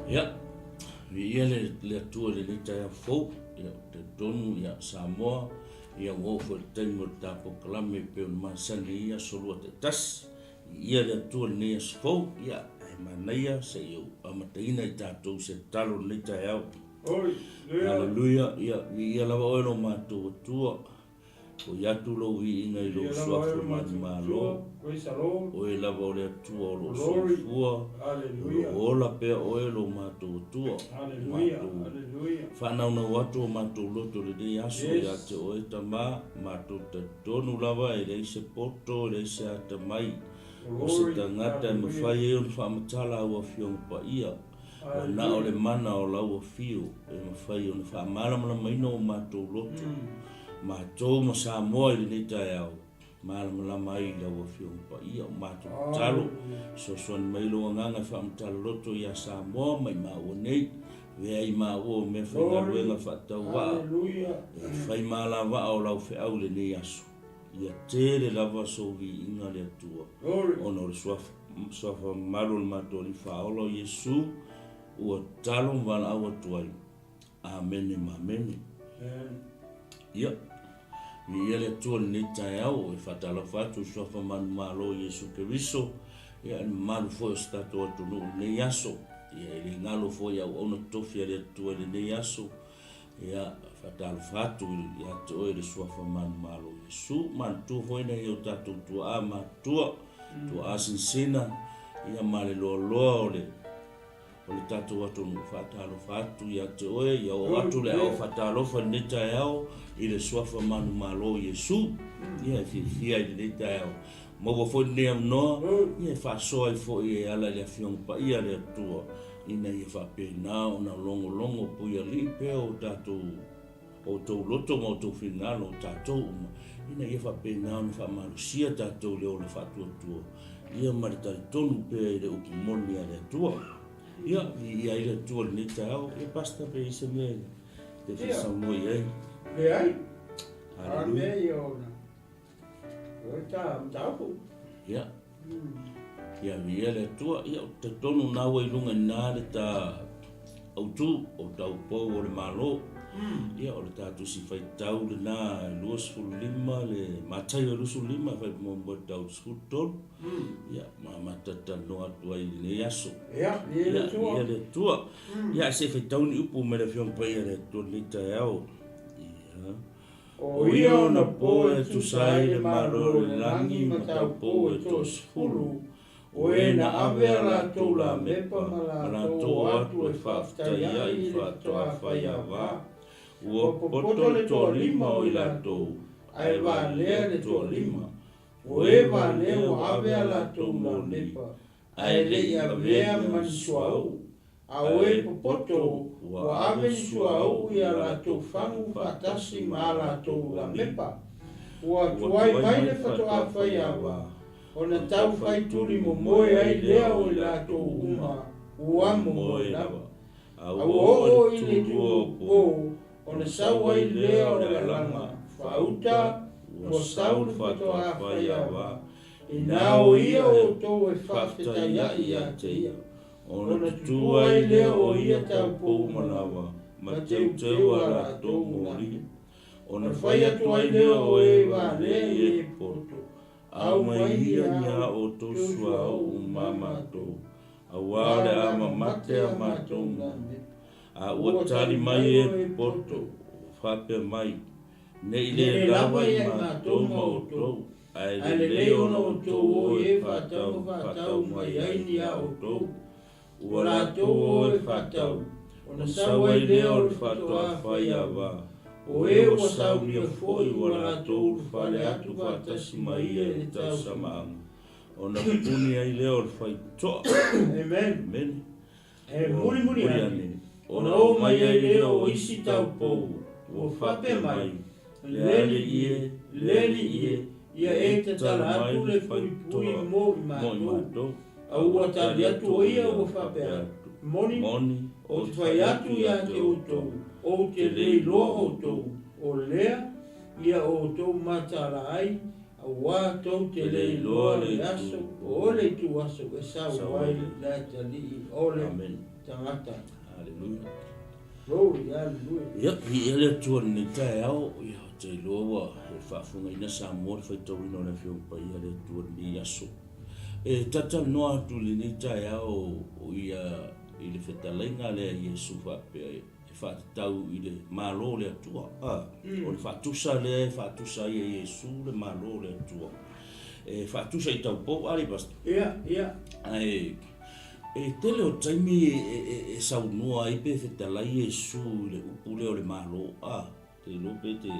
Ia, viia le, le Atua i lenei taeao fou, ia, ou te talitonu, ia, Samoa, ia, ua oo foi i le taimi o le ta polokalame e pei ona masani ai i aso Lua taitasi. Viia le Atua i lenei aso fou, ia, ae manaia se i ou amataina i tatou i se tatalo i lenei taeao. Haleluia, ia, viia lava oe lo matou Atua. Foi atu lou viiga i lou suafa manumalo, Oe lava o le Atua o loo soifua, o loo ola pea Oe lo matou Atua. Matou faanaunau atu o matou loto i lenei aso ia te Oe Tama, matou talitonu lava e leai se poto, e leai se atamai o se tagata e mafai ai ona faamatala au Afioga Paia. Ua na o le mana o lau Afio e mafai ona faamalamalamaina o matou loto. Matou ma Samoa i lenei taeao, malamalama ai i lau Afioga Paia. O matou tatalo, fesoasoani mai lou Agaga e faamatala loto ia Samoa ma i maua nei. Avea ai maua o mea faigaluega faatauvaa e fai malavaa o lau feau i lenei aso. Ia tele lava sou viiga le Atua, ona o le suafa mamalu o le matou Alii Faaola o Iesu, ua tatalo ma valaau atu ai. Amene ma amene. Ia, viia le Atua i lenei taeao, e faatalofa atu i suafa manumalo o Iesu Keriso, ia, i le mamalu foi o si tatou atunuu i lenei aso. Ia, e le galo foi i auauna totofi a le Atua i lenei aso. Ia, faatalofa atu ia te oe le suafa manumalo o Iesu. Manatua foi nai o tatou tuaa matutua, tuaa sinsina, ia ma le loaloa o le o le tatou atunuu. Faatalofa atu ia te oe, ia oo atu le ao faatalofa i lenei taeao i le suafa manumalo o Iesu. Ia e fiafia i lenei taeao. Maua foi lenei avanoa, ia e faasoa ai foi e ala i le Afioga Paia a le Atua, ina ia faapena ona logologo puialii pea o tatou outou loto ma outou finagalo o tatou uma, ina ia faapena ona faamalosia tatou i le ola faatuatua, ia ma le talitonu pea i le upu moni a le Atua. Ia, viia ai le Atua i lenei taeao. Ia, Pastor, pe i ai se mea e te fia saunoa i ai? Leai. A mea ia ona. O le ta mataupu. Ia. Ia viia le Atua. Ia, ou te talitonu na ua i luga i ina le ta autu o taupou o le Malo. Ia, o le ta tusi faitau lena e 25 le Mataio e 25 e fai muamua i le tau 13. Ia, ma ma talanoa atu ai i lenei aso. Ia, viia le Atua. Ia, viia le Atua. Ia, se i faitau ni upu mai le Afioga Paia a le Atua i lenei taeao. Ia. O ia ona po e tusa ai le Malo o le lagi ma taupou e toasefulu, o e na ave a latou lamepa ma latou o atu e faafetai ai i le faatoa fai ava. Ua popoto le toalima o i latou, ae valea le toalima. O e valea ua ave a latou lamepa, ae le i avea ma ni suauu, a o e popoto ua ave ni suauu i a latou fagu faatasi ma a latou lamepa. Ua tuai mai le faatoa faiava, ona tau fai tuli momoe ai lea o i latou uma ua momoe lava. A ua oo i le tulua o po, ona sau ai lea o le alaga faauta, ua sau le faatoa faiava, Inā o ia outou e faafetaiaʻi ia te ia, ona tutū ai lea o ia taupou manawa ma teuteu a latou moli, ona fai atu ai lea o e valea i e popoto, Aumai ia ni a outou suauu ma matou, auā o le a mamate a matou moli. A ua tali mai e popoto, ua faapea mai, Ne i le lava i matou ma outou, ae lelei ona outou o e faatau ma faatau mai ai ni a outou. Ua latou o e faatau, ona sau ai lea o le faatoa fai ava, o e ua saunia foi ua latou ulufale atu faatasi ma ia i le tausamaaga, ona puni ai lea o le faitotoa. Amen. Amene. E mulimuli ane, ona oo mai ai lea o isi taupou ua faapea mai, Le alii e, le alii e, ia e tatala atu le puipui mo i matou. A ua tali atu o ia ua faapea atu, Moni, ou te fai atu ia te outou, ou te le iloa outou, o lea ia outou mataala ai. Auā tou te le iloa le aso po o le ituaso e sau ai le atalii o le tagata. Hallelujah. Glory, hallelujah. Ia, viia le Atua i lenei taeao, ia, ou te iloa ua e faafofogaina Samoa le faitauina o le Afioga Paia a le Atua i lenei aso. E talatalanoa atu i lenei taeao o ia i le fetalaiga lea a Iesu faapea e faatatau i le Malo o le Atua. A, o le faatusa lea e faatusa ai e Iesu le Malo o le Atua. E faatusa i taupou, a le Pastor? Ia, ia. Ae e tele o taimi e saunoa ai pe fetalai Iesu i le upu lea o le Malo, a, te iloa pe te,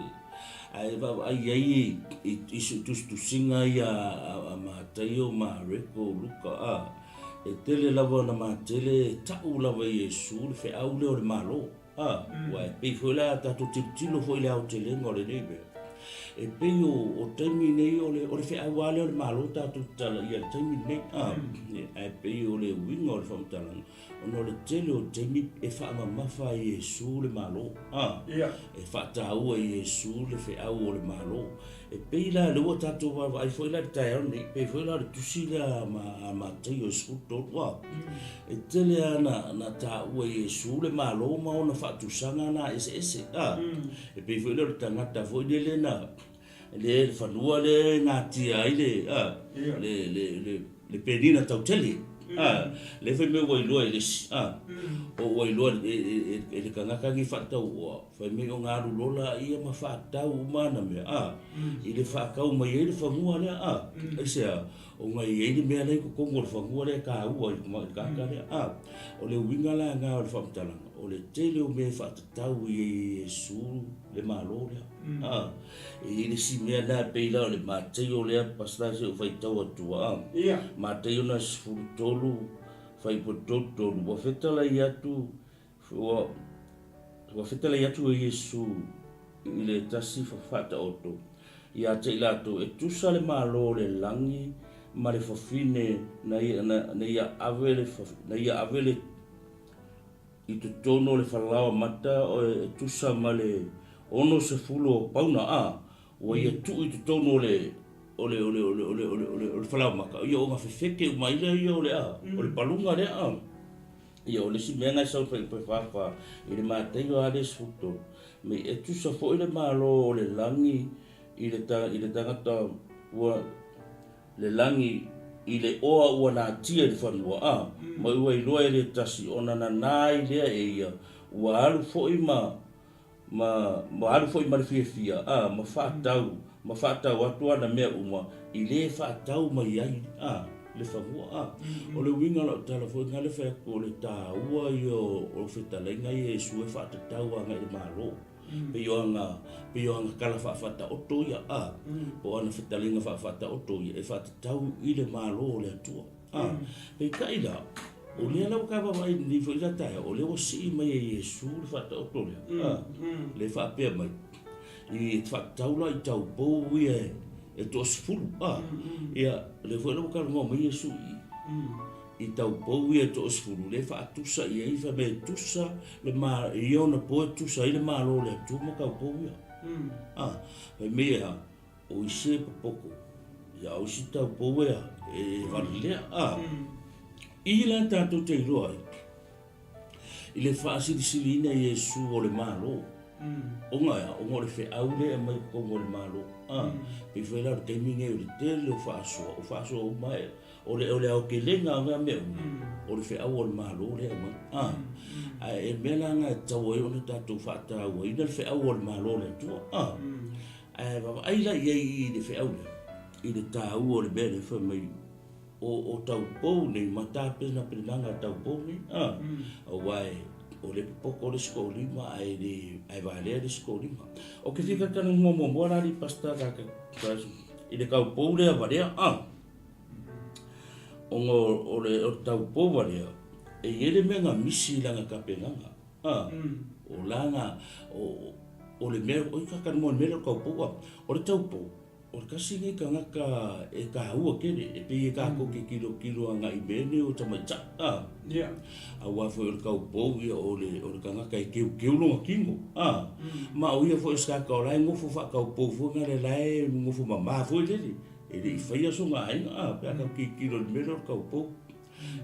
ae vaavaai i ai i tusitusiga ia a Mataio, Mareko, Luka, a, e tele lava ona matele e tau lava e Iesu le feau lea o le Malo. A, ua e pei foi la tatou tilotilo foi i le aotelega o lenei mea. E pei o, o taimi nei o le, o le feau lava lea o le Malo tatou tatala ia i le taimi lenei. A, ae pei o le uiga o le faamatalaga, ona o le tele o taimi e faamamafa ai e Iesu le Malo. A, e faataua e Iesu le feau o le Malo. E pei la lea ua tatou vaavaai foi la i le taeao lenei, e pei foi la o le tusi lea a Mataio e 13 a. E tele lava na, na taua e Iesu le Malo ma ona faatusaga na eseese a. E pei foi lea o le tagata foi lele na, le le fanua lea e gatia ai le, a, le, le, le, le penina tautele. A, lea fai mai ua iloa e le isi, a, o ua iloa e, e, e le tagata lenei faatauoa. Fai mai o galu lola ia ma faatau uma ana mea, a, i le faatau mai ai le fanua lea, a, aisea, ona e i ai le mea la e i totonu o le fanua lea e taua i le tagata lea, a. O le uiga la lena o le faamatalaga, o le tele o mea e faatatau i ai e Iesu le Malo lea, a. E i ai le isi mea lena e pei la o le Mataio lea, Pastor, se i ou faitau atua, a. Mataio na 13, 33, ua fetalai atu Ua, ua fetalai atu e Iesu i le tasi faataoto ia te i latou, e tusa le Malo o le lagi ma le fafine na ia, na, na ia ave le, na ia ave le i totonu o le falaoa mata o e tusa ma le 60 o pauna, a, ua ia tuu i totonu o le o le o le o le o le o le o le o le falaoa mata, ia ona fefeke uma ai lea ia o le a, o le paluga lea a. Ia, o le isi mea na e sau fai fafa i le Mataio lava le 13, me e tusa foi le Malo o le lagi i le ta, i le tagata ua le lagi i le oa ua natia i le fanua, a, ma ua iloa e le tasi ona nana ai lea e ia, ua alu foi ma, ma, ma alu foi ma le fiafia, a, ma faatau, ma faatau atu ana mea uma i le faatau mai ai, a, le fanua, a. O le uiga o lau tala foi lena le fai atu o le taua ia o fetalaiga ia e Iesu e faatatau agai i le Malo. Pei o ana, pei o ana tala faafaataoto ia, a, po o ana fetalaiga faafaataoto ia e faatatau i le Malo o le Atua. A, peitai la, o lea la ua ta vaavaai i lenei foi la taeao, o lea ua sii mai e Iesu le faataoto lea, a, lea e faapea mai, i faatatau la i taupou ia e toasefulu, a, ia, lea foi la ua talanoa mai Iesu i i, i taupou ia e toasefulu, lea e faatusa i ai, fai mai e tusa le ma, ia ona po e tusa ai le Malo o le Atua ma taupou ia. A, fai mai e a, O isi e popoto, ia o isi taupou e a, e valelea, a. I la tatou te iloa ai, i le faasilisiliina e Iesu o le Malo, ona e a, ona o le feau lea e aumai i totonu o le Malo, a. Pei foi la o le taimi lenei o le tele o faasoa, o faasoa uma e, o le, o le aotelega o na mea uma, o le feau o le Malo lea e aumai, a. Ae e mea la na e tatau ai ona tatou faatauaina le feau o le Malo o le Atua, a. Ae vaavaai la i ai i le feau lea, i le taua o le mea lea fai mai o, o taupou nei ma tapenapenaga a taupou nei, a, aua e, o le popoto le isi toalima ae le, ae valea le isi toalima. Ou te fia talatalanoa muamua la alii Pastor i le taupou lea valea, a, ona o le, o le taupou valea, e i ai le mea na misi i lana tapenaga. A, o la na, o, o le mea, oi ka talanoa i le mea lea o le taupou a. O le taupou, o le tasi lenei tagata e taua tele, e pei e tatou te tilotilo agai i mea nei o tamaitai, a. Aua foi o le taupou ia o le o le tagata e teuteu lona tino, a. Ma o ia foi o se tagata o la e nofo faataupou foi lale la e nofo mama foi lele, e le i faia sona aiga, a, pe a tatou tilotilo i le mea lea o le taupou.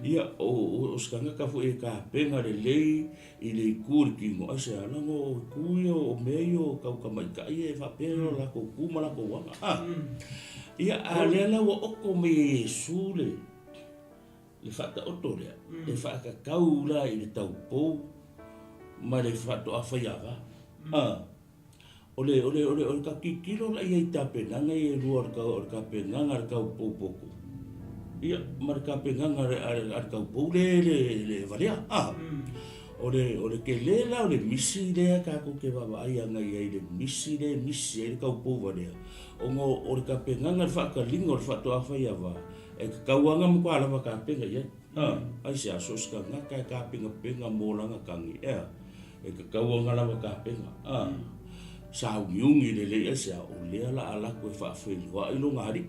Ia, o se tagata foi e tapena lelei i le itu o le tino, aisea, leaga o itu ia o mea ia o tau tamaitai e faapea lo latou tu ma latou aga. A, ia, a o lea la ua oto mai e Iesu le le faataoto lea, e faatatau la i le taupou ma le faatoa faiava. A, o le o le o le o le tatou tilotilo la i ai i tapenaga ia e lua o le o le tapenaga a le taupou poto, ia, ma le tapenaga a le taupou le le le valea. A, o le o le tele la o le misi lea tatou te vaavaai agai i ai i le misi lea e misi ai le taupou valea, ona o le tapenaga i le faataliga o le faatoa faiava, e tatau lava ona matua lava tapena i ai. A, aisea, so o se tagata e tapenapena mo lana tagi, ea? E tatau ona lava tapena, a. Sauniuni lelei aisea, o lea la a latou e faafeiloai lona alii.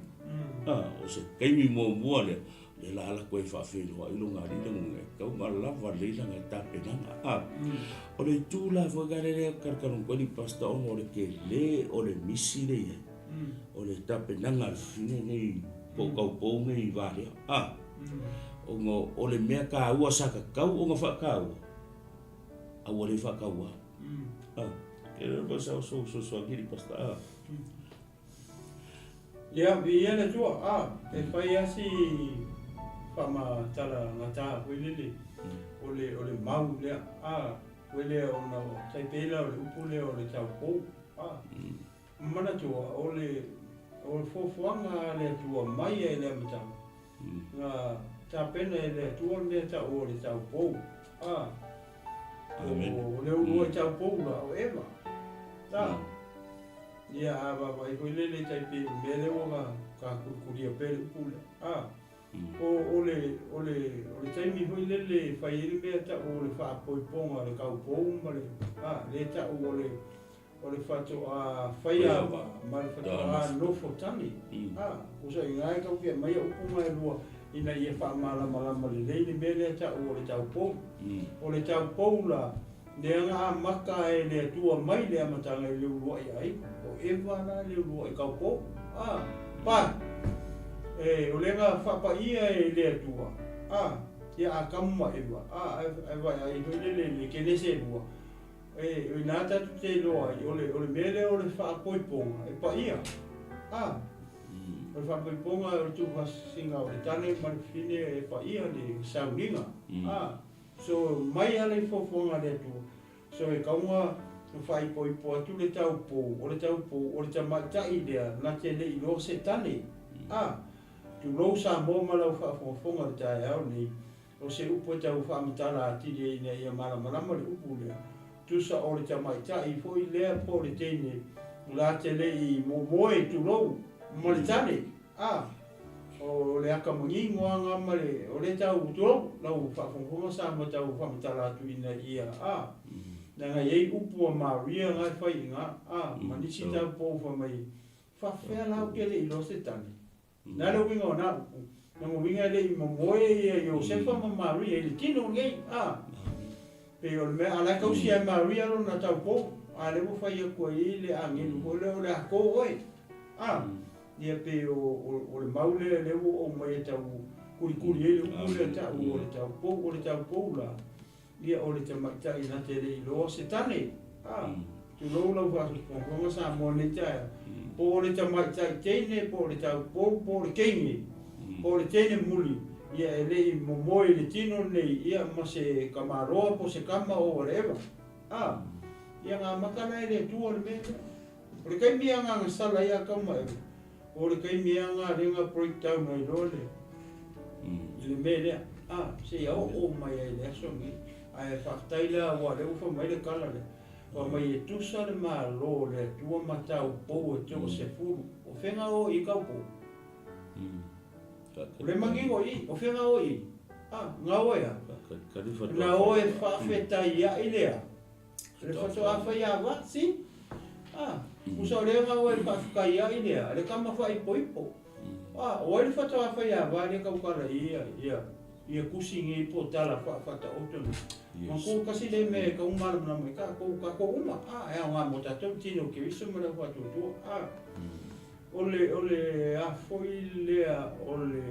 A, o se taimi muamua lea, lea la a latou e faafeiloai lona alii lagona, e tatau ona lava lelei lana tapenaga. A, o le itu la foi lea lea e talanoa atu ai le Pastor ona o le tele o le misi lea e i ai, o le tapenaga a le fafine nei po o taupou nei i valea. A, ona o le mea taua sa tatau ona faataua, a ua le faataua. Ah, ke le ba sa so so so agiri pasta. Ah. Ia, viia le Atua. Ah, e fai lava si faamatala gata foi lele o le o le mau lea. Ah, ua lea ona tai pei la o le upu lea o le taupou. Ah, manatua o le o le fuafuaga a le Atua mai lava i le amataga. Na tapena e le Atua le mea tau o le taupou. A, o le uluai taupou la, o Eva. A, ia a vaavaai foi lele tai pei o le mea lea ua ka kulikulia pea le upu lea. A, o, o le, o le, o le taimi foi lele e fai ai le mea tau o le faapoipoga o le taupou ma le, a, le tau o le, O le faatoa faiava ma le faatoa nofo tane. A, usa i ina e tau fia aumai upu ma e lua ina ia faamalamalama lelei le mea lea tau o le taupou. O le taupou la, lea na amata e le Atua mai le amataga i le uluai aiga. O Eva la le uluai taupou. A, pa, e, o lea na faapaia e le Atua, a, ia Atamu ma Eva, a, ae vaeai foi lele i le Kenese e lua, E, o ina tatou te iloa ai, o le, o le mea lea o le faapoipoga, e paia. A, o le faapoipoga o le tuufasiga o le tane ma le fafine e paia le sauniga. A, so mai lava le fuafuaga a le Atua, so e tau na faaipoipo atu le taupou, o le taupou, o le tamaitai lea na te le iloa se tane. A, tulou Samoa ma lau faafogafoga i le taeao nei, O se upu e tau faamatala atili ai ina ia malamalama le upu lea, tusa o le tamaitai foi lea po o le teine la te le i momoe, tulou, ma le tane, a, o le aka manino a nga ma le, o le tau, tulou, lau faafogafoga sa ma tau faamatala atu ina ia, a, leaga e i ai upu a Maria nga e fai i nga, a, ma nisi tau pou fai mai, faafefea la ou te le iloa se tane? Na le uiga o na upu, lona uiga e le i momoe ia Iosefa ma Maria i le tino nei, a. Pei o le mea, a la e tausi e Maria lona taupou, a lea ua fai atu ai i le agelu foi lea o le a to oe, a. Ia pei o, o, o le mau lea lea ua ou mai e tau kulikuli ai le upu lea tau o le taupou, o le taupou la, Ia o le tamaitai na te le iloa se tane. A, tulou lau faafofoga Samoa nei taeao. Po o le tamaitai teine, po o le taupou, po o le teine, po o le teine muli, ia e le i momoe i le tino lenei, ia ma se tamaloa po o se tama or whatever. A, ia na amata la e le Atua le mea lea. O le taimi a na sala ai Atamu ma Eva, o le taimi a na lea na break down ai loa le i le mea lea, a, seia oo mai ai i le aso lenei. Ae faafetai la aua o lea ua fai mai le tala lea, fai mai e tusa le Malo o le Atua ma taupou e toasefulu. O fea na o i ai taupou? O le manino i i, o fea na o i ai? A, na o e a? Na o e faafetaiai lea. Le faatoa fai ava, si. A, usa o lea gau e faafetai ai lea, le kama faaipoipo. A, o ai le faatoa faiava lea taukala i ia, ia, ia tusi nei po o tala faataoto nei. Yes. Ma kasi le mea e tau malamalama i tatou, tatou uma. A, e aoga mo tatou le tino o Keriso ma le au faatuatua. A, o le a foi lea o le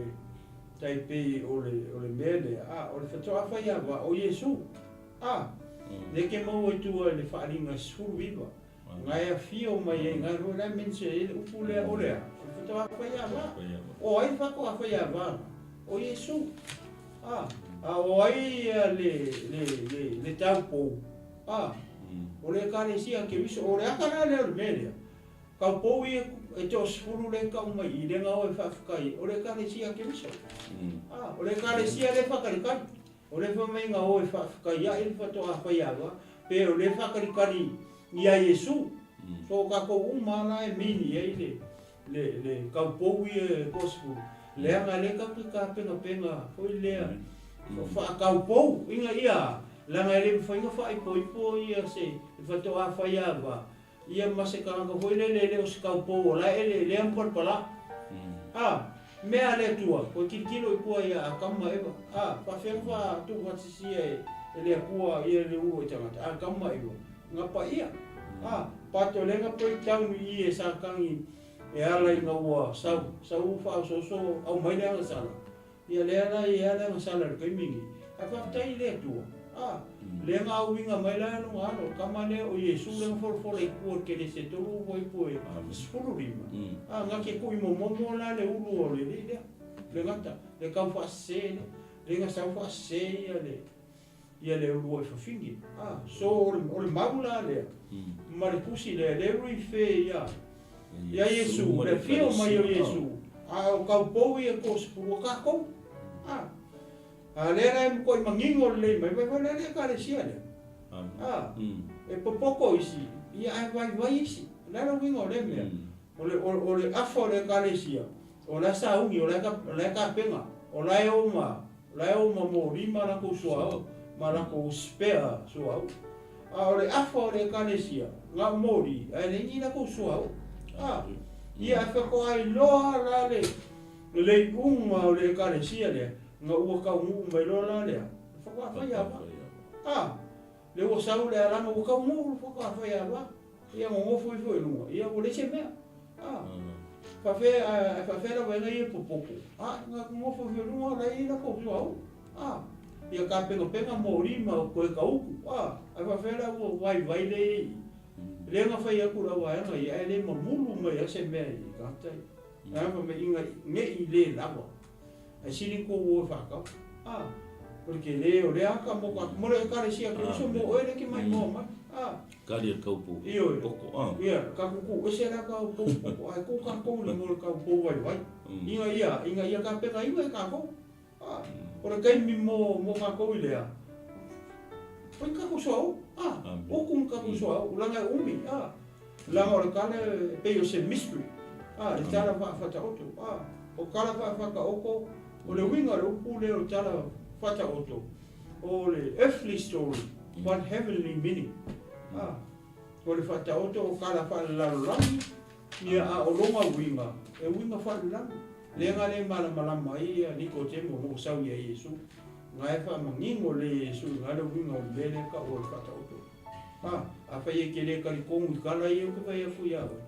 tai pei o le mea lea, a, o le faatoa faiava o Iesu. A, le ke maua i tua i le Faaaliga 19. Nga e afio mai ai, nga e la mention ai le upu lea o lea, o le faatoa faiava. O ai faatoa faiava? O Iesu. A, a o ai le, le, le, le taupou? A, o le ekalesia Keriso, o le aka la lea o le mea lea. Taupou ia e toasefulu le tau mai i le gao e faafetai, o le ekalesia Keriso. A, o le ekalesia le faakalikali. O le faamaiga o e faafetai ai le faatoa faiava, pe o le faakalikali ia Iesu. So o tatou uma la e mini ai le le le taupou ia e toasefulu, leaga le tatou te tapenapena foi lea faataupou ina ia leaga e le mafai ona faaipoipo ia se faatoa faiava ia ma se tagata foi lele e le o se taupou o la e eleelea ma palapala. A, mea a le Atua, koe tilotilo i tua ia Atamu ma Eva. A, faafefea ona faatuufaatasi e le Atua ia le ulu ai tagata, Atamu ma Eva, na paia. A, patolega breakdown i i e Satani e ala ina ua sau, sau faaosooso aumai le agasala. Ia lea la e i ai le agasala i le taimi lenei. Ae faafetai i le Atua, a, lea na auiga mai la lona alo, le tama lea o Iesu lea na folafola i tua i le kerese e tolu fuaiupu e 15, a, na te tui momomo la le ulu o le alii lea, le gata, le tau faasese lea, lea na sau faasese ia le, ia le ulu ai fafine. A, so o le, o le mau la lea, ma le tusi lea, lea ua refer ia, ia Iesu, le afio mai o Iesu, a o taupou ia toasefulu o tatou. A, a lea la e matuai manino lelei mai, vaivai la le Ekalesia lea. A, e popoto isi, ia ae vaivai isi. O le a le uiga o lea mea? O le, o le afa o le Ekalesia, o la e sauni, o la e tapena, o la e o ma, O la e o ma moli ma lakou suauu, ma lakou spare suauu. A o le afa o le Ekalesia, na o moli, ae leai ni lakou suauu. A, ia ae faatoa iloa la le, le iuga o le Ekalesia lea, na ua taunuu mai loa la lea, faatoa fai ava. A, le ua sau le alaga ua taunuu faatoa fai ava. Ia nonofo ifo i luga, ia ua leai se mea. A, faafefea, ae faafefea la vaega ia e popoto? A, na nonofo ifo i luga la e i ai latou suauu. A, ia tapenapena moli ma toe tautu. A, ae faafefea la ua vaivai lea i i? Lea na fai atu lau vaega ia, ae le mamulu mai lava se mea i tagata ia. Ae fai mai ina ne i le lava. Ae sili tou o e faatau. A, o le tele o lea aka mo ka, mo le Ekalesia Keriso mo oe lea e te maimoa mai. A. Kali e kau pou Ioe. poko, a. Ia, ka kuku ese la kau pou poko, ae kou kakou le mo le kau pou vaivai. Ina ia, ina ia tapenaina e kakou. A, o le taimi mo, mo kakou i lea, fai kakou suauu. A, uku ni kakou suauu, leaga e umi. A, leaga o le tala e pei o se mystery. A, le tala faataoto. A, o tala faataoto, o le uiga o le upu lea o le tala faataoto, o le earthly story but heavenly meaning. A, o le faataoto o tala faalelalolagi, ia a o lona uiga, e uiga faalelagi. Lea na le malamalama ai ia Nikodemo o lo o sau ia Iesu, na e faamanino le Iesu i na le uiga o le mea lea tau o le faataoto. A, afai e te le talitonu i tala ia ou te fai atu ia oe.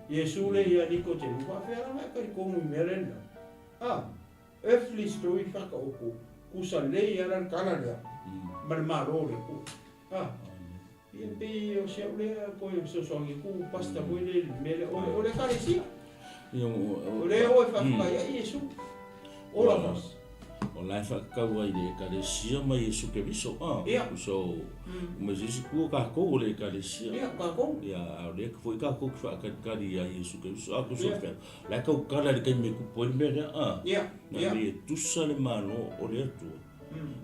Iesu le ia Nikodemo, faafefea la na e talitonu i mea lena? A, earthly story faataoto, kusa lelei ala le tala lea, ma le Malo o le Atua. A, ia pei o si au lea koe fesoasoani atu pastor foi lea i le mea lea, o le Ekalesia. O lea o e faafetai ai Iesu. All of us. O la e whakakau ai le Ekalesia ma Iesu Keriso. Ah, Ia. So, ma se isi kua kākou o le Ekalesia. Ia, kākou. Ia, a o lea foi kākou ki whaakalikali ia Iesu Keriso. A, ko so whea. La e kau kala le kai me kupu ai le mea lea. Ah. Ia, Na ia. me e tusa le malo o le Atua.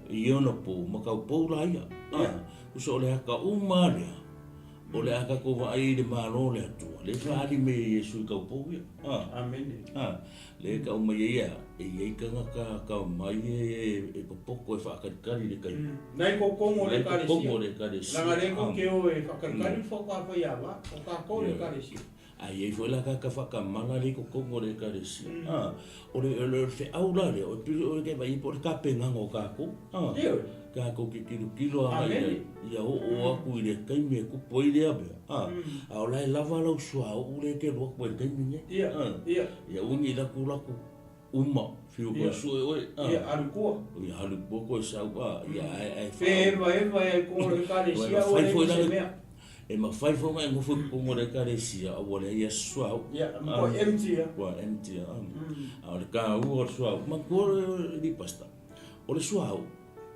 I ona pou, ma kau pou la ia. Ah, Ia. Ko so o le haka uma lea. O le a tatou vaai i le Malo o le Atua, lea e faaali mai e Iesu i taupou ia. Amene. Lea e tau mai ai ia, e i ai tagata ka mai e popoto e faatalitali i le taimi. Nai kokogo o le Nai kokogo o le Ekalesia. Leaga lea tou te o e faatalitali le faatoa fai ava, o tatou le Ekalesia. A i ai foi la tagata faatamala lea i totonu o le Ekalesia. O le, o le feau la lea, o le pili o le vaai po o le tapenaga o tatou. Ioe. Tatou te tilotilo agai i ai, ia oo atu i le taimi e tupu ai lea mea. A o la e lava lau suauu lea e te alu atu ai i le taimi lenei. Ia, ia. Ia aua ne i latou latou uma fiu koe sue oe. Ia, alu i tua. Ia, alu i tua koe sau, ia, ae, ae Pe eva eva e ai totonu o le Ekalesia, aua leai ma se mea. E mafai foi ona e nofo i totonu o le Ekalesia a ua leai lava se suauu. Ia, ua empty lava. Ua empty lava. A o le taua o le suauu, manatua le Pastor, o le suauu,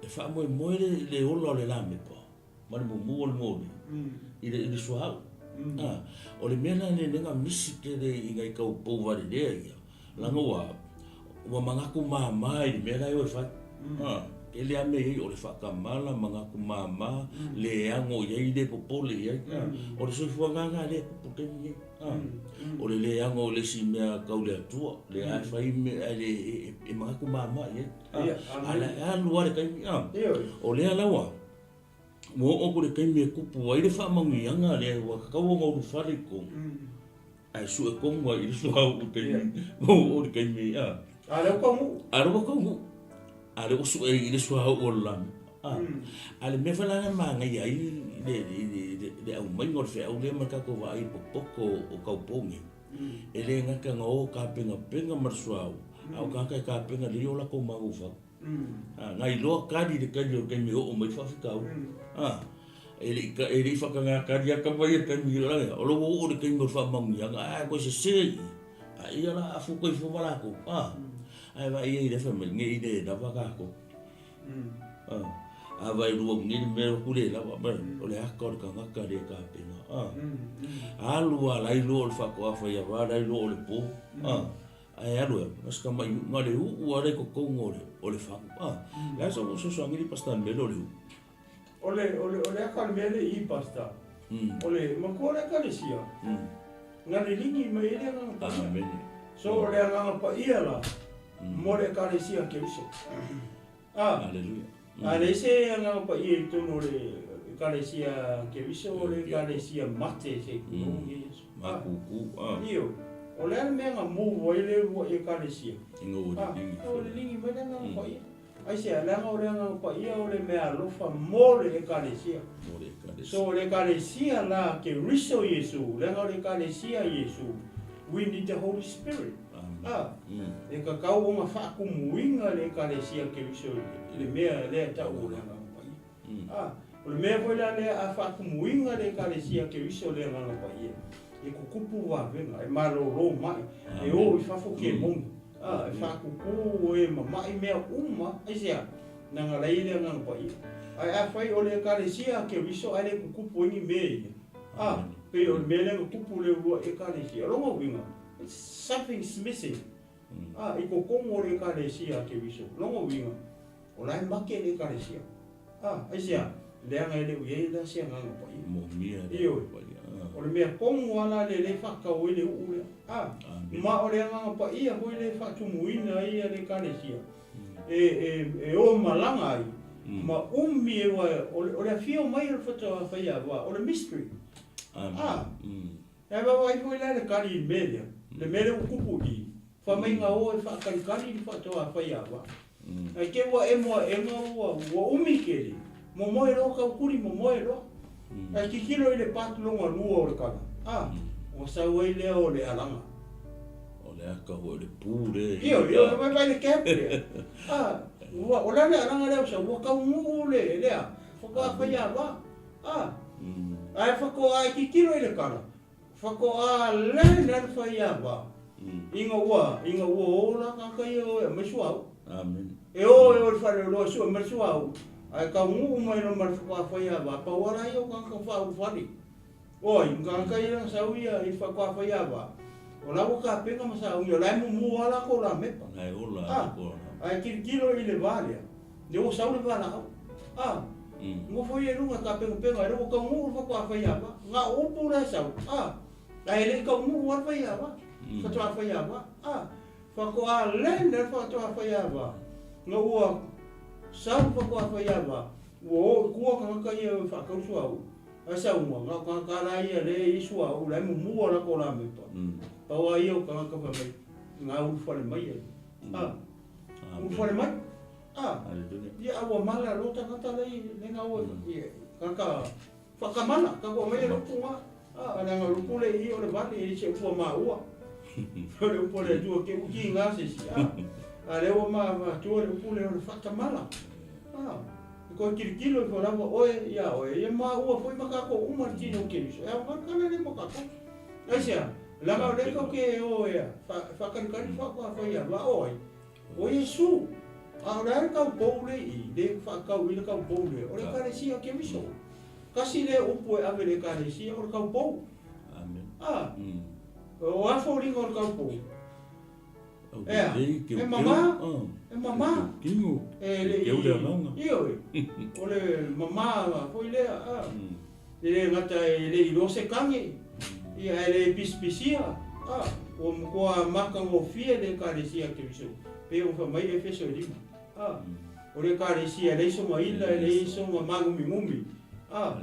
e faamoemoe le ola o le lamepa ma le mumu o le moli i le suauu. O le mea la lea na misi tele i nai taupou valelea ia, leaga ua manatu mama i le mea la e o e fai. Tele lava mea e i ai, o le faatamala, manatu mama, le ano i ai, le popole i ai. O le soifuaga lena lea e tupu i le taimi lenei. O le le ano o le isi mea tau le Atua, lea lava e fai mea ae e manatu mama i ai. A o le alu lava le taimi, o lea la ua oo atu i le taimi e tupu ai le faamanuiaga lea ua tatau ona ulufale i totonu, ae sue tonu lava i le suauu i le taimi, ua oo i le taimi, a. A o lea ua taunuu. A o lea ua taunuu. A o lea ua sue i le suauu o le lami. A o le mea foi la lea e manaia ai le aumaiga o le feau lea ma le tatou vaai i popoto o taupou nei, e le gata ina o tapenapena ma le suauu, a o tagata e tapena lelei o latou mafaufau. Na iloa kali le kali o le taimi e oo mai ai le faafitauli. E le i faataga kali lava tama ia i le taimi o lea ua oo i le taimi o le faamanuiaga, ae toe sese i i, a ia la a futa ifo ma latou. Ae vaai ai i lea fai mai, ne i le lava tatou. A vai lua nei le mea lotu le lava, o le aka o le tagata le tapena. Alu lava la iloa o le faatoa fai ava la iloa o le po. Ae alu e ma se tamai uu, na o le uu lava la i totonu o le fagu. Le a sau fesoasoani le pastor i le mea lea o le uu? O le, o le, o le aka o le mea lea i i pastor, o le matua o le Ekalesia, na liligi mai ai le Agaga Paia. Amene. So o le Agaga Paia la, mo le Ekalesia Keriso. A, Aleluia. a leai se Agaga Paia i totonu o le Ekalesia Keriso, o le Ekalesia mate se i tulou Iesu. Makuku. A. Ioe. O le a le mea na move ai le uluai Ekalesia? Ina ua liligi. A, ua liligi mai le Agaga Paia. Aisea? Leaga o le Agaga Paia o le mea alofa mo le Ekalesia. Mo le Ekalesia. So o le Ekalesia la Keriso Iesu, leaga o le Ekalesia Iesu, we need the Holy Spirit. Amen. A, e tatau ona faatumuina le Ekalesia Keriso i le mea lea e tau o le Agaga Paia. A, o le mea foi la lea a faatumuina le Ekalesia Keriso i le Agaga Paia, e tutupu vavega, e malolo mai, e o i fafo kemoni. A, e faatupu e mama'i mea uma, aisea? Leaga la e i ai le Agaga Paia. Ae afai o le Ekalesia a Keriso ae le tutupu ai ni mea ia, a, pei o le mea lea na tupu i le uluai Ekalesia. O lona uiga, something is missing, a, i totonu o le Ekalesia a Keriso. O lona uiga, o la e make le Ekalesia. A, aisea? Leaga e le o i ai la se Agaga Paia. Moomia le Ioe. Agaga Paia. O le mea tonu lava la lea e faatatau ai le uu lea. A, ma o le Agaga Paia foi lea e faatumuina ai le Ekalesia e, e, e o malaga ai, ma umi e ua, o le, o le afio mai o le faatoa faiava, o le mystery. A, e vaavaai foi la le kali i le mea lea, le mea lea ua tupu i i, fai mai na o e faakalikali le faatoa faiava. Ae te ua emo aʻega ua ua umi tele, momoe loa taukuli momoe loa. Ae tilotilo i le part lona lua o le tala, a, ua sau ai lea o le alaga. O le aka foi o le pu lea. Ioe, ioe, vaai le cap lea. A, ua, o le a le alaga lea ua sau, ua taunuu le, lea, faatoa faiava. A, ae faatoa e tilotilo i le tala, Faatoa le le le faiava ina ua ina ua o la tagata ia o e aumai suauu. Amen. E o e o i le faleoloa e sue mai le suauu, ae taunuu mai loa ma le faatoa faiava, pau lava la ia o tagata faaulufale. Oi, ma tagata ia na sau ia i le faatoa faiava, o la ua tapena ma sauni, o la e mumu lava latou lamepa. La e ola latou lamepa. Ae tilotilo i le va lea, lea ua sau le valaau. A. Nofo ia i luga e tapenapena, lea ua taunuu le faatoa faiava. Na o upu la e sau, a, ae le i taunuu lava le faiava, faatoa faiava, a, faatoa lele le faatoa faiava, na ua sau le faatoa faiava, ua o i tua tagata ia e faatau suauu, ae saunoa, na o tagata la ia lea e i ai suauu la e mumu a latou lamepa, pau lava ia o tagata fai mai, na ulufale mai ai, a, ulufale mai. A, ia a ua mala loa tagata la i le gaoa i tagata faatamala, tatou aumaia le upu na, a, leaga o le upu lea i i o le vale, e le se upu a maua. O le upu a le Atua te utiga se isi, a, a lea ua mavatua le upu lea o le faatamala. A, e toe tilotilo ifo lava oe ia oe, ia maua foi ma tatou uma le tino o Keriso, e aoga le tala lea mo tatou. Aisea? Leaga o lea tatou te o e faatalitali faatoa fai a o ai? O Iesu, a o le a le taupou le i i, le faatau i le taupou lea, o le Ekalesia Keriso. Tasi lea upu e ave i le Ekalesia, o le taupou. Amen. A, o a foliga o le taupou? Ea, e mama, e mama. E le i, ioe, o le mama foi lea, a. E le gata e le iloa se kage, ia ae le pisipisia, a, ua matua matagofie le Ekalesia Keriso, pei ona fai mai Efeso e 5, a, o le Ekalesia e leai sona ila, e leai sona māgumigumi, a,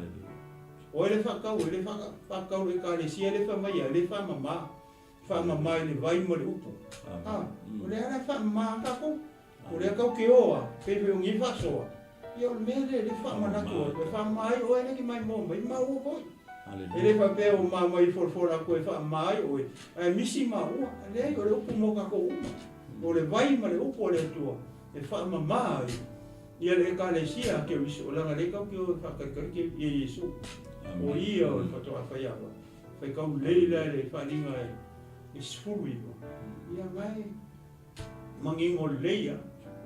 o ai le faatau, e le faatau le Ekalesia le fai mai ai, le faamama, faamama i le vai ma le upu, a, o lea la e faamama a tatou. O lea tau ke o a, pei foi o nei faasoa, ia o le mea lea lea faamanatu atu, e faamama ai oe lea e te maimoa mai, maua foi. E le faapea ua ma mai folafola atu e faamama ai oe, ae misi maua. Leai, o le upu mo tatou uma. O le vai ma le upu a le Atua e faamama ai ia le Ekalesia a Keriso, leaga lea tau ke o e faatalitali ke ia Iesu. O ia o le faatoa faiava, faitau lelei la i le faaaliga e 19. Ia na e Manino lelei a,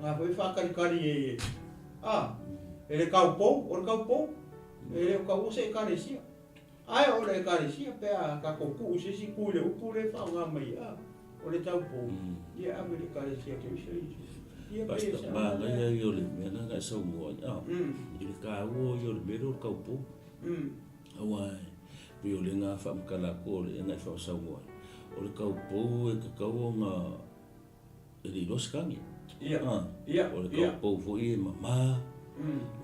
na foi faatalitali e a, e le taupou, o le taupou, e le o taua se Ekalesia. Ae o le Ekalesia pe a tatou tuu i se isi itu i le upu lea e faaaoga mai a, o le taupou, ia ave i le Ekalesia Keriso Iesu. Ia pei o se Manaia ia o le mea lena na e saunoa ai, a, i le taua ia o le mea lea o le taupou. Aua e pei o le na faamatala atu o le na e faasaunoa ai, o le taupou e tatau ona e le iloa se tane. Ia, ia, O le taupou foi e mama,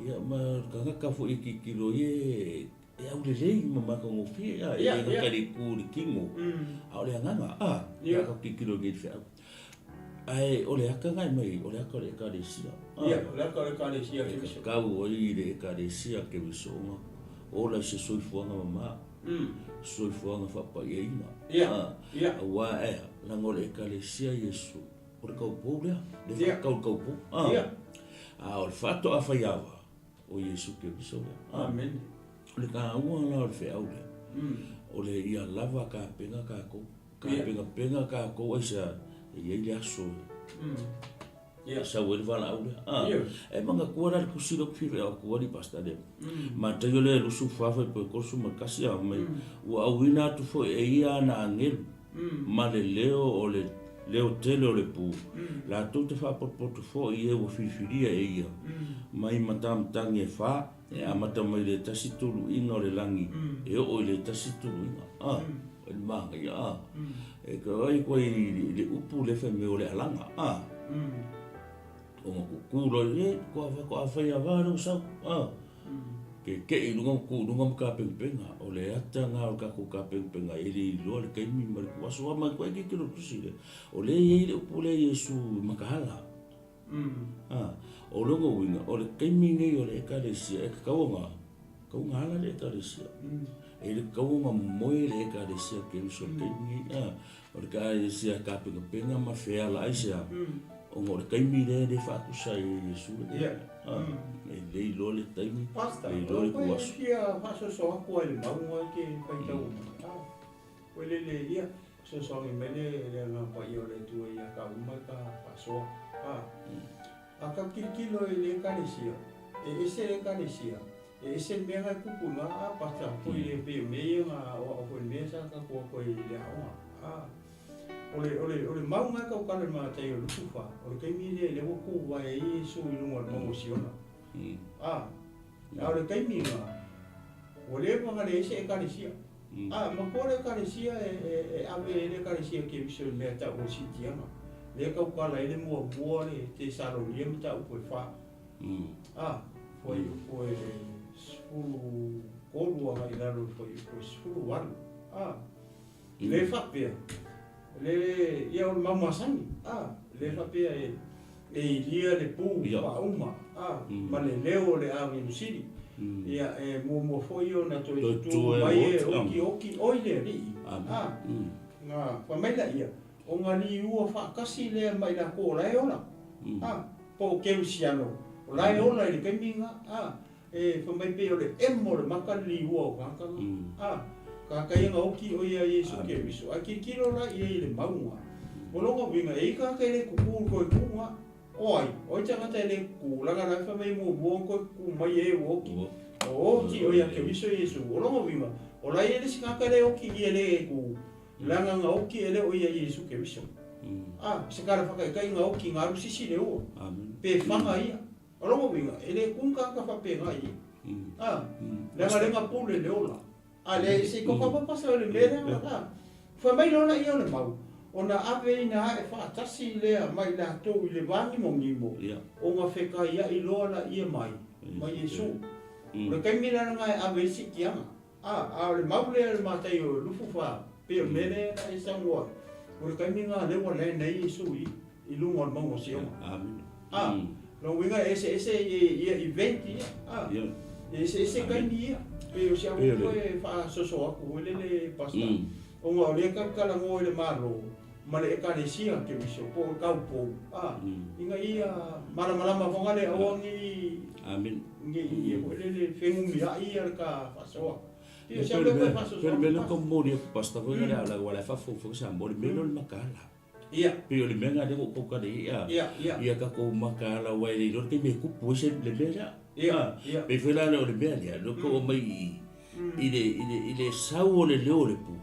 ia ma o le tagata foi e tilotilo ai e e aulelei ma matagofie, a, e le gata i le itu o le tino, a o le agaga, a, ia ka tilotilo nei i le feau. Ae o le ata na e mai, o le ata o le Ekalesia. Ia, o le ata o le Ekalesia Keriso. E tatau ai i le Ekalesia Keriso ona ola i se soifuaga mama, soifuaga faapaiaina. Ia, ia. Aua e a, leaga o le Ekalesia Iesu, o le taupou lea, le faatau le taupou. Ia. A o le faatoa faiava, o Iesu Keriso lea. Amene. O le taua la o le feau lea, o le ia lava tapena tatou. Tapenapena tatou aisea e i ai le aso e sau ai le valaau lea. A, e manatua la le tusi lea ou te fia atu ai Pastor lea. Mataio lea 24 fuaiupu 31 a mai ua auina atu foi e ia ana agelu ma le leo o le leo tele o le pu, latou te faapotopoto foi i e ua filifilia e ia, mai matamatagi e fa, E amata mai le tasi tuluiga o le lagi e oo i le tasi tuluiga. A, o le manaia, a. E ka ai koe i le upu le fai mai o le alaga, a. Ona kuku loa e, ko a ko a fai a va leo sau, a. Ke ke i lunga ku lunga ma ka penga o le ata ngā o ka ku ka penga e le iloa le kaimi ma le kuaso a mai koe ke kilo tusi le. O le i le upu le Iesu makahala. A, o lona uiga, o le taimi lenei o le Ekalesia, e tatau ona tatau ona ala le Ekalesia. E le tatau ona moe le Ekalesia Keriso i le taimi lenei. A, o le Ekalesia e tapenapena ma feala ai se a, ona o le taimi lea e le faatusa ai e Iesu le taimi. A, e le iloa le taimi, Pastor, le iloa le o koe tuaso. fia faasoasoa atu ai i le mauga e te faitau mai. A, koe lele ia, Fesoasoani mai le le Agaga Paia o le Atua ia ka uma ka faasoa. A, a ka tilotilo i le Ekalesia, e ese le Ekalesia, e ese le mea na e tupu i a pasta foi le pei o mea ia na aoao foi i le mea sa tatou o atu ai i le aoga. A, o le, o le, o le mau na e tautala i le Mataio 24, o le taimi lea lea ua tuvae ai Iesu i luga o le mauga o Siona. A. A o le taimi lena, ua leva ona leai se Ekalesia. A, matua le Ekalesia e ave ai le Ekalesia Keriso i mea tau o le siitiaga, lea e tautala ai le muamua le Tesalonia mataupu e fa. A, fuaiupu e 13 agai i lalo i le fuaiupu e 18. A, le faapea, le, ia o le mau masani, a, le faapea e, e ilia le pu faauma, a, ma le leo o le agelu sili. Ia, e muamua foi ona toe tutu mai e okioki oi le Alii, a, na fai mai laia, ona liua faatasi lea ma i latou o la e ola, a, po o kerisiano o la e ola i le taimi lena, a, e fai mai pei o le emo o le maka le liua o tagata na, a, tagata ia na oki o ia Iesu Keriso, ae tilotilo la i ai i le mauga. O lona uiga, e i ai tagata e le tutu i le toe tu na. O ai? O ai tagata e le tutu? Leaga la e fai mai muamua ona toe tutu mai e ua oki. O oti o ia Keriso Iesu. O lona uiga, o la e i ai le isi tagata e le oki ia e le tu, leaga na oki e le o ia Iesu Keriso. A, se tala whakaikai nga oki nga alu sisi le ua. Pe whanga ia. O lona uiga, e le tu tagata faapena ia. A, leaga le pule le ola. A le se ko papa sa le mea lea a. Fai mai loa laia o le mau, ona ave ina ae faatasi lea ma i latou i le vāgimogimo, ona fekaiaʻi loa laia mai, ma Iesu. O le taimi la lena e ave ai siitiaga. A, a o le mau lea o le Mataio 24, pei o le mea lea na e saunoa ai, o le taimi lena lea ua land ai Iesu i, i luga o le mauga o Siona. A, lona uiga e eseese ia event ia, a, e eseese taimi ia. Pei o si au upu e faasoso atu foi lele Pastor, ona o lea tatou te talanoa i le Malo ma le Ekalesia Keriso po o le taupou, a, ina ia malamalama foi le aua ne i, ne i ia foi lele fenumiai ia le ta faasoa. Pei o si au lea e faasoso atu. Pei o le mea lea ou te momoli atu Pastor foi lea, aua o la e faafogafoga Samoa, o le mea lea o le mataala. Ia. Pei o le mea lena lea ua ou tautala i ai, a. Ia, ia. Ia tatou mataala aua e le iloa le taimi e tupu ai se le mea lea. Ia, ia. Pei foi la o le mea lea, lea tou aumai i i le i le i le sau o le leo o le pu.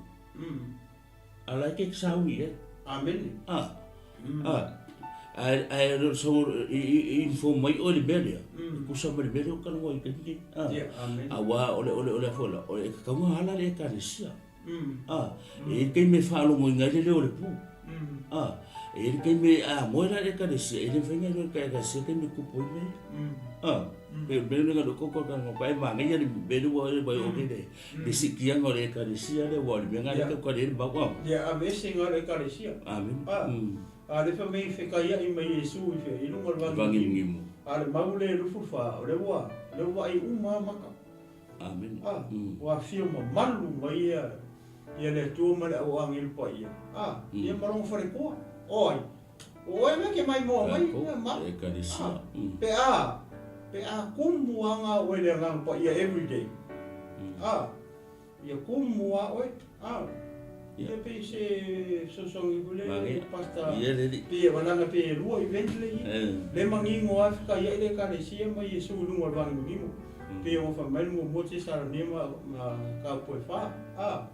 A la e te sau i ai. Amene. A. A. Ae ae o le sau i i inform mai oe i le mea lea. E tusa ma le mea lea ou te talanoa ai i le taimi lenei. A. Ia, amene. Aua o le o le o le a foi la, o le e tatau ona ala le Ekalesia. A, e i ai le taimi e faalogoina ai le leo o le pu. A, e i ai le taimi a moe la le Ekalesia, e le mafai ona iloa e le Ekalesia le taimi e tupu ai mea ia. A, pei o le mea lena o lea ou te e manaia le mea lea ua e o nei le siitiaga o le Ekalesia lea, aua o le mea lena lea e tautala i ai le mau. A. Ia aveese i le Ekalesia. Amene. A, a lea fai mai fekaiai mai Iesu i fea? I luga o le vagimugimo. A le mau lea e 24, o lea ua, lea ua vaai uma lava maka. Amene. A, ua afio mamalu mai ia, ia le Atua ma le au agelu paia, a, ia ma lona faletoa. O ai? O oe mea ke maimoa mai, ia ma. Ekalesia. Pe a, pe a kumu a nga oe le Agaga Paia every day. A, ia kumu a oe, a. Ia pei se fesoasoani foi lele Pastor, pei e valaga pei e lua event le ia. Le manino a fekaiai le Ekalesia ma Iesu i luga o le vagimogimo. Pei ona fai mai le muamua Tesalonia ma Kaupo e fa. A,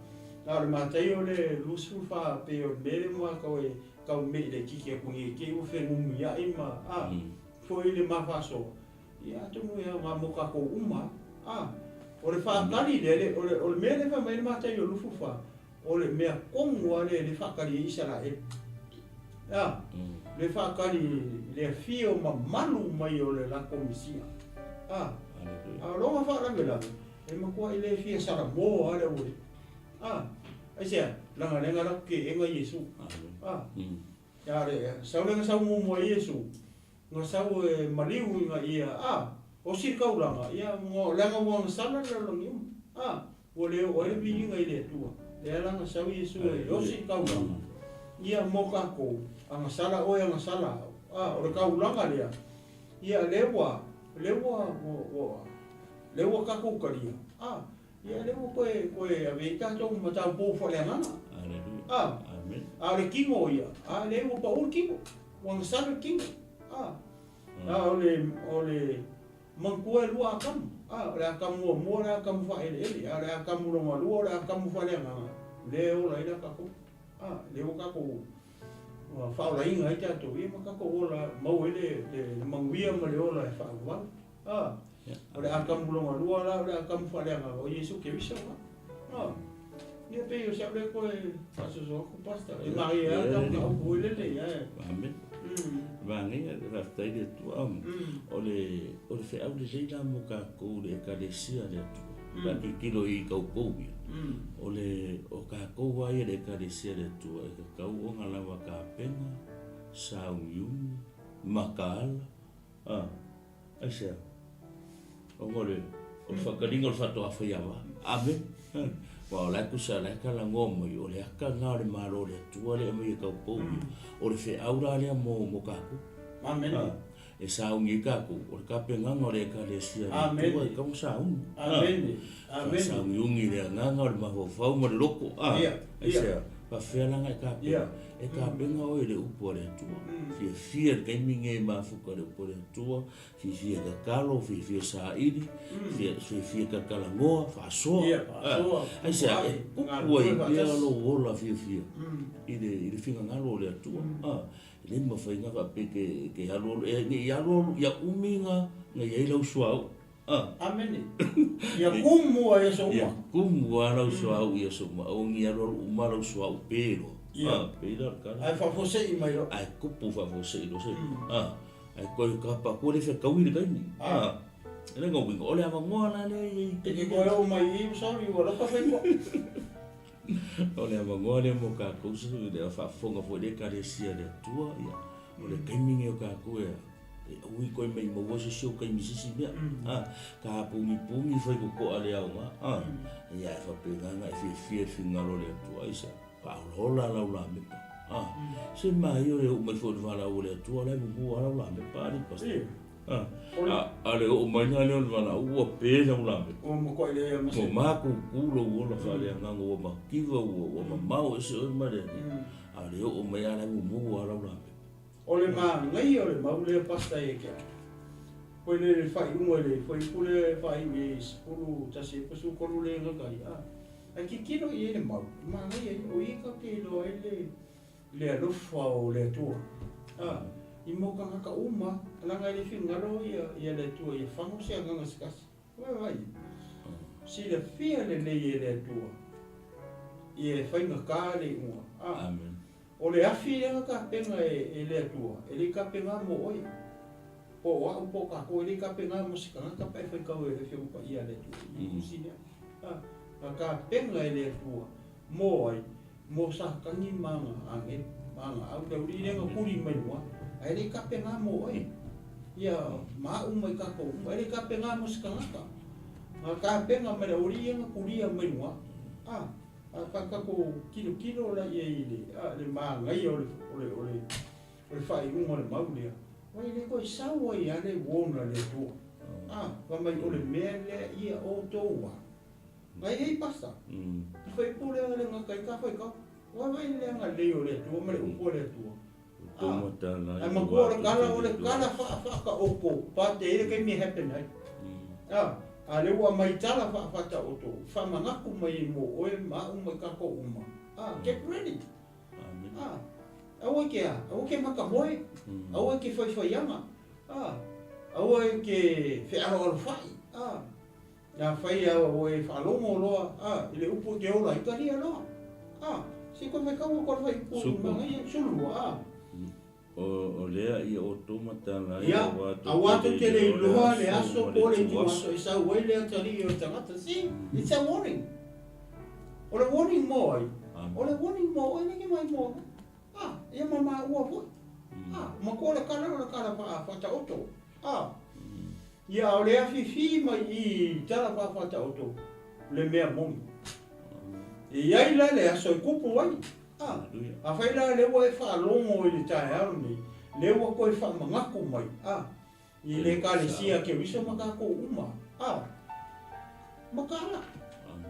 na o le Mataio le 24 pei o le mea lea ma tau e tau mei le kiki atu nei te i ua fenumiai ma, a, foi le ma faasoa. Ia atonu e aoga mo tatou uma, a. O le faatali lea, le, o le, o le mea lea e fai mai ai le Mataio 24, o le mea tonu lava lea e faatali ai Isaraelu. A, le faatali i le afio mamalu mai o le latou Mesia. A, a o lona faalavelave, e matuai le fia salamo lava le aualii. A, aisea? Leaga lea na latou keena Iesu. A, a le sau lea na sau muamua ai Iesu, na sau e maliu ina ia, a, osi le taulaga, ia, leaga ua gasala le lalolagi uma. A, Ua le oo ai le viiga i le Atua. Lea la na sau Iesu e osi le taulaga, ia mo takou, agasala oe agasala au. A, o le taulaga lea, ia lea ua, lea ua, ua, ua, lea ua takou talia, a, ia lea ua toe, toe ave ai tatou ma taupou faaleagaga. A, a o le tino ia, a lea ua pau le tino, ua agasala le tino. A, a o le, o le Manatua e lua Atamu. A, o le Atamu muamua o le Atamu faaeleele, a o le Atamu lona lua o le Atamu faaleagaga, lea e ola ai la tatou. A, lea ua tatou faaolaina ai tatou ia ma tatou ola maua ai le manuia ma le ola e faavavau. A. O le Atamu lona lua la o le Atamu faaleagaga o Iesu Keriso la. A. Ia pei o si au lea toe faasoasoa atu Pastor. E malie lava tau mataupu foi lele ae. Amen. Manaia, faafetai le Atua. O le o le feau lelei la mo tatou le Ekalesia a le Atua. Pe a tilotilo i taupou ia, o le o tatou lava ia le Ekalesia a le Atua e tatau ona lava tapena, sauniuni, mataala, a. Aisea? Ona o le o le faataliga o le faatoa faiava. Amen. Aua o la e tusa o la e talanoa mai, o le ata lena o le Malo o le Atua lea e aumai e taupou ia. O le feau la lea mo mo tatou. Amen. E sauni ai tatou, o le tapenaga o le Ekalesia a le Atua e tatau ona sauni. Amen. Amen. Faasauniuni i le agaga o le mafaufau ma le loto. Aisea? Faafefea la ona e tapena? E tapena oe i le upu a le Atua. Fiafia i le taimi lenei e mafuta i le upu a le Atua, fiafia tatalo, fiafia saili, fiafia talatalanoa, faasoa. Aisea? E tupu ai pea lou ola fiafia i le finagalo o le Atua. E le mafai ona faapea e te alualu, ne i alualu, ia umi ona i ai lau suauu. Amene. Ia kumu ai aso uma. Ia kumu lava lau suauu i aso uma. Aua ne i alualu uma lau suauu pe loa. Ia. Pei la o le tala. Ae faafuasei mai loa. Ae tupu faafuasei loa se. Ae toe kapa atu e le fetaui le taimi. E le uiga, o le avanoa la lea e i ai. E te toe oo mai i i, sorry, ua lata fai koa. O le avanoa lea mo tatou i le faafofoga foi le Ekalesia a le Atua, ia, o le taimi lenei o tatou e aua i toe maimauina se isi o taimi i se isi mea. A, ta punipuni fai totoa le aoga, a, ia e faapena ona e fiafia i le finagalo o le Atua, aisea? Faaolaola lau lamepa. A, se maia o le oo mai foi o le valaau a le Atua, la e mumu lava lau lamepa, alii pastor. A le oo mai la lea o le valaau ua pe lau lamepa. Ua matuai leai ma se. Ua makuku lou ola faaleagaga, ua mativa, ua mamao ese oe ma le Alii. A o le oo mai lava la e mumu lava lau lamepa. O le manaia o le mau lea Pastor ia te au, foi lele le faaiuga i le fuaiupu lea e faaiu i ai 11 ai pa 13 lea e gata ai, a. Ae tilotilo i ai le mau, e manaia ia, o ia tatou te iloa ai le le alofa o le Atua a i mau tagata uma leaga e le finagalo ia le Atua ia fago se agaga se tasi. Ua vaai, silafia lelei e le Atua ia e faigata le iuga a. Amen. O le afi lea na tapena e le Atua, e le i tapena mo oe, po o au po o tatou, e le i tapena mo se tagata pe a e faitau e le Afioga Paia a le Atua i le Tusi lea. A, na tapena e le Atua mo ai? Mo Satani ma ana agelu, ma ana au, le aualii lea na tuli mai luga, ae le i tapena mo oe, ia ma au ma i tatou uma, e le i tapena mo se tagata. Na tapena mai le aualii ia na tulia mai luga, a, a ta tatou tilotilo la i ai i le, a, le manaia o le, o le, o le, o le faaiuga o le mau lea, ua e le toe sau ai lava le warn a le Atua, a, fai mai o le mea lea ia outou a. Nai ai pasta. I whai pō le anga le ngaka i ka whai kau. Wai wai le anga lei o le Atua ma le upu a le Atua. Ai matua o le kala o le kala wha wha ka oko pa te ere kei me happen ai. A a le ua mai tala wha wha ta oto. Wha mangaku mai e mo oe ma u mai ka ko uma. A get ready. A aua ke a aua ke makamoe. Aua ke whai whai anga. A aua ke whearoaro whai. A Na whai a oe wharongo loa, a, i le upu te ola, i taria loa. A, se koe whai kaua koe whai upu Suku. manga ia, sulu, a. O lea ia outou matala ai, Ia, aua tou aua te tou te le le iloa le iloa le aso aso ma po le o le itu aso. ituaso e sau ai le atalii o le tagata. See, it's a warning. O le warning mo ai? Amen. O le warning mo oe, le ke mai mo au. A, ia ma maua foi. A, matua o le kala o le kala whaataoto. A, ia o le afifi mai i tala whaataoto le mea moni. E iai la le aso e kupu ai. A, a whai la le ua e whaalongo i le taeao nei, le ua koe whaamangako mai. A, i le ekalesia Keriso ma tatou uma. A, makaala,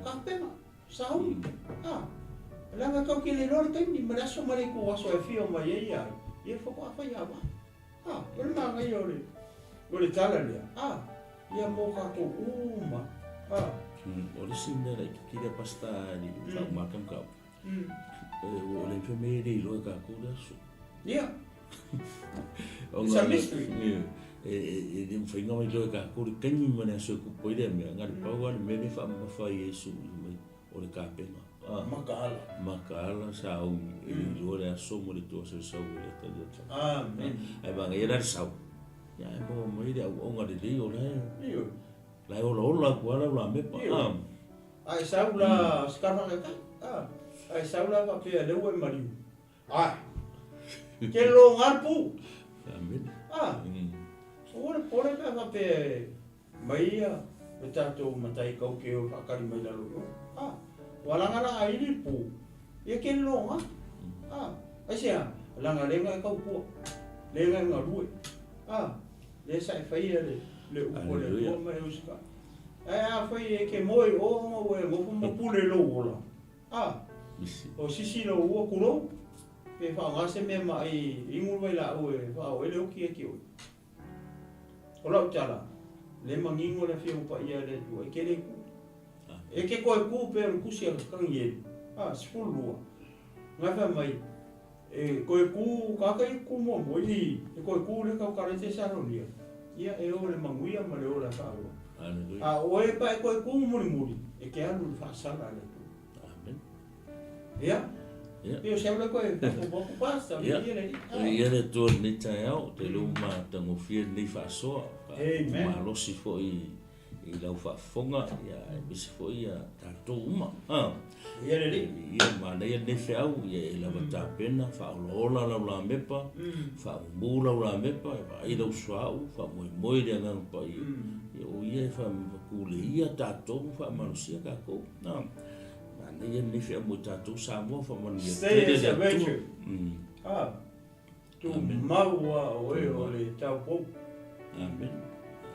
kapena, sauni. A, leaga tau ke le iloa le taimi ma le aso ma le itu aso e afio mai ai ia ai, ia faatoa fai a va. A, o le manaia o le, o le tala lea. A, ia mo tatou uma. A. O le isi mea laitiiti lea Pastor e le i faauma atu mataupu, o le mea e le iloa e tatou le aso. Ia. It's a mystery. E le mafai ona iloa e tatou le taimi ma le aso e tupu ai lea mea, na o le pau lava le mea lea e faamamafa ai Iesu mai, o le tapena. Makaala. Makaala sauni, e le iloa le aso ma le ituaso e sau ai le atalii o le sau. Amen. Ae manaia la le sau, ia ae maua mai le auauna lelei o la e, Ioe. la e olaola atu lava lau lamepa. Ioe. A e sau la se tala faataitai, a, a e sau la faapea lea ua e maliu, Ae. Ke loga le pu. Amen. A. Aua le popole pe a faapea e mai ia le tatou matai kau ke o e faakali mai lalo i o. A. Ua laga la a ili le pu, ia ke loga. A. Aisea? Laga lega e tautua. Lega e galue. A. Lea sa e faia le le upu a le Atua ma e usitai. Ae afai e te moe i o ona ua e nofo ma pule i lou ola, A, o sisi lou ua kulou, pe faaaoga se mea ma ai inu le vailaau e faaoo ai le oti ia te oe. O lau tala, le manino le Afioga Paia a le Atua, e te le ku. E te toe ku pea o le tusi a Tanielu, a, 12, na fai mai, e toe ku, tagata ia ku muamua i, e toe ku le tau tala i Tesalonia, ia e o le manuia ma le ola e faaauau. A o oe pa e toe ku mulimuli, e te alu i le faasala a le Atua. Amen. Ia, pei o se au lea toe faaopoopo atu, Pastor, viia le Alii. Viia le Atua i lenei taeao, ou te iloa ua matagofie lenei faasoa, malosi foi i lau faafofoga, ia aemaise foi ia tatou uma. Viia le Alii. Ia manaia lenei feau, ia e lava tapena, faaolaola lau lamepa, faamumu lau lamepa, e vaai lau suauu, faamoemoe i le Agaga Paia, ia o ia e faatuleia tatou ma faamalosia tatou. Manaia lenei feau mo i tatou Samoa, faamanuia tele le Atua. Ah, tumau lava o oe o le taupou. Amen.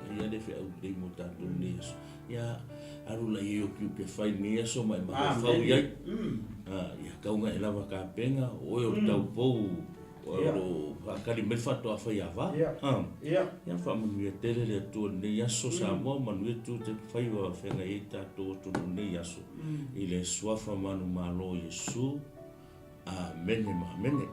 Manaia le feau lelei mo tatou lenei aso. Ia, alu la i o ke fai lenei aso ma e mafaufau i ai. Ia tau na e lava tapena, o oe o le taupou o lo o faatali mai le faatoa faiava. Ia faamanuia tele le Atua i lenei aso Samoa, manuia tiute ma faiva feagai ai tatou atunuu i lenei aso. I le Suafa manumalo o Iesu. Amene ma amene.